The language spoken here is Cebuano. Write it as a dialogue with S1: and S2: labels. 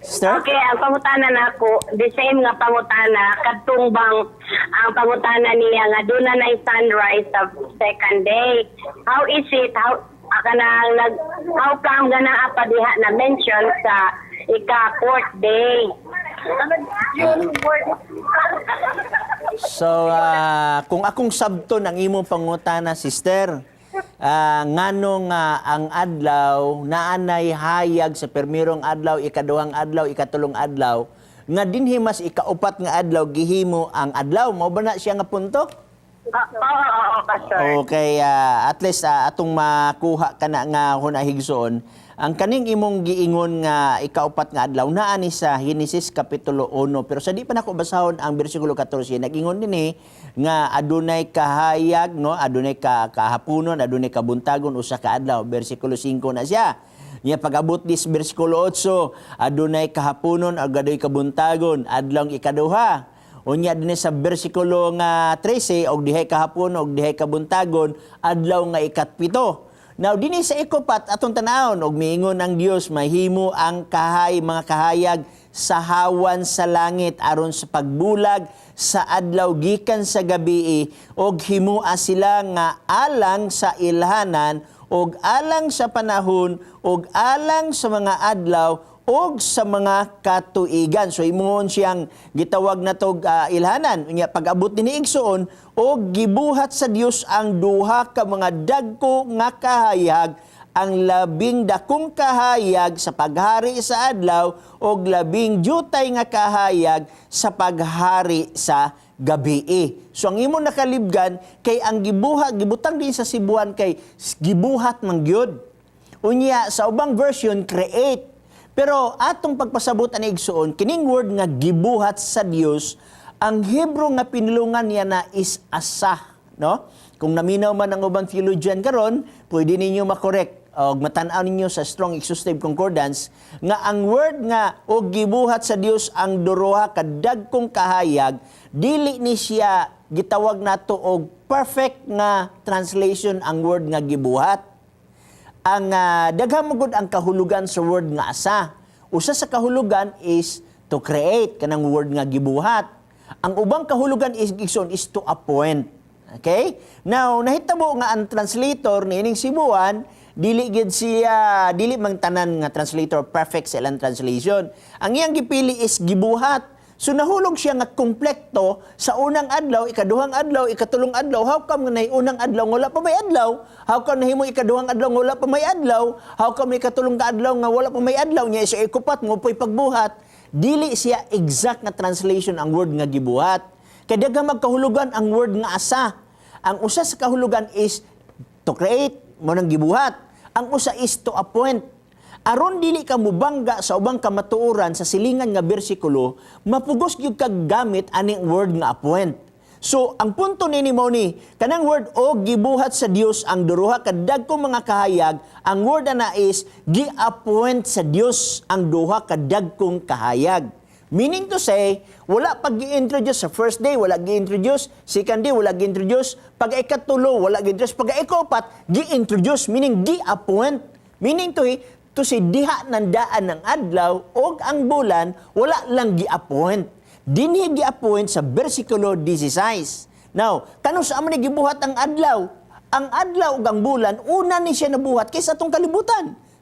S1: Sister?
S2: Okay, ang pangutana nako, the same nga pangutana, kadtong bang ang pangutana niya nga doon na na sunrise sa second day. How is it? How kanang nag how come nga naa pa diha na mention sa ika fourth day? Yung word.
S1: So, kung akong sabton ang imong pangutana, sister, ngano nga ang adlaw naanay hayag sa permirong adlaw, ikaduhang adlaw, ikatulong adlaw, nga dinhi mas ikaupat nga adlaw gihimo ang adlaw. Mao ba na siya nga punto?
S2: Oo, Pastor.
S1: Okay, at least atong makuha kana nga huna, higsoon. Ang kaning imong giingon nga ikaupat nga adlaw naa ni sa Genesis kapitulo 1, pero sa di pa nako basahon ang bersikulo 14, nag-ingon dinhi nga adunay kahayag, no, adunay ka kahaponon, adunay kabuntagon, usa ka adlaw, bersikulo 5 na siya. Nya pag-abot dis bersikulo 8, adunay kahaponon ug adunay kabuntagon, adlawng ikaduha. Unya dinhi sa bersikulo nga 13, og dihay kahapon og dihay kabuntagon, adlaw nga ikatpito. Now dinhi sa ikupat atong tanawon, og miingon ang Dios, mahimo ang mga kahayag sa hawan sa langit aron sa pagbulag sa adlaw gikan sa gabi, og himua sila nga alang sa ilhanan og alang sa panahon og alang sa mga adlaw og sa mga katuigan. So imong siyang gitawag na tog ilhanan. Unya pag-abot ni igsoon, og gibuhat sa Dios ang duha ka mga dagko nga kahayag, ang labing dakong kahayag sa paghari sa adlaw og labing jutay nga kahayag sa paghari sa gabi. So ang imo nakalibgan kay ang gibuhat gibutang din sa Sibuan kay gibuhat man gyud. Unya sa ubang version, create. Pero atong pagpasabot ani, igsoon, kining word nga gibuhat sa Dios, ang Hebrew nga pinulungan niya na is asah, no? Kung naminaw man ang ubang theologian karon, pwede ninyo makorek og matan-aw ninyo sa Strong Exhaustive Concordance nga ang word nga og gibuhat sa Dios ang duha ka dagkong kahayag, dili ni siya gitawag nato og perfect nga translation ang word nga gibuhat. Ang daghan mo gud ang kahulugan sa word nga asa. Usa sa kahulugan is to create, kanang word nga gibuhat. Ang ubang kahulugan is, igsoon, is to appoint. Okay? Now, nahitabo nga ang translator niining Sibuan, dili gid siya, dili mang tanan nga translator perfect sa ilang translation. Ang iyang gipili is gibuhat. So nahulog siya nga komplekto sa unang adlaw, ikaduhang adlaw, ikatulong adlaw. How come nga nay unang adlaw nga wala pa may adlaw? How come nahimo ikaduhang adlaw nga wala pa may adlaw? How come ikatulong ka adlaw nga wala pa may adlaw? Nya sa ikupat mo po'y pagbuhat. Dili siya exact nga translation ang word nga gibuhat. Kay daghang magkahulugan ang word nga asa. Ang usa sa kahulugan is to create, mo nang gibuhat. Ang usa is to appoint. Aron dili ka mubangga sa ubang kamatuoran sa silingan nga bersikulo, mapugos gyud kag gamit aning word nga appoint. So, ang punto nini mo ni, kanang word o gibuhat sa Dios ang duha ka dagkong mga kahayag, ang word na is gi-appoint sa Dios ang duha ka dagkong kahayag. Meaning to say, wala pag gi-introduce sa first day, wala gi-introduce, second day, wala gi-introduce, pag ikatulo, wala gi-introduce, pag ikapat, gi-introduce, meaning gi-appoint. Meaning to say, diha nandaan ng adlaw og ang bulan, wala lang gi-appoint. Dinhi gi-appoint sa versikulo 16. Now, kanus amo ni gibuhat ang adlaw? Ang adlaw ug ang bulan, una ni siya nabuhat kaysa atong kalibutan.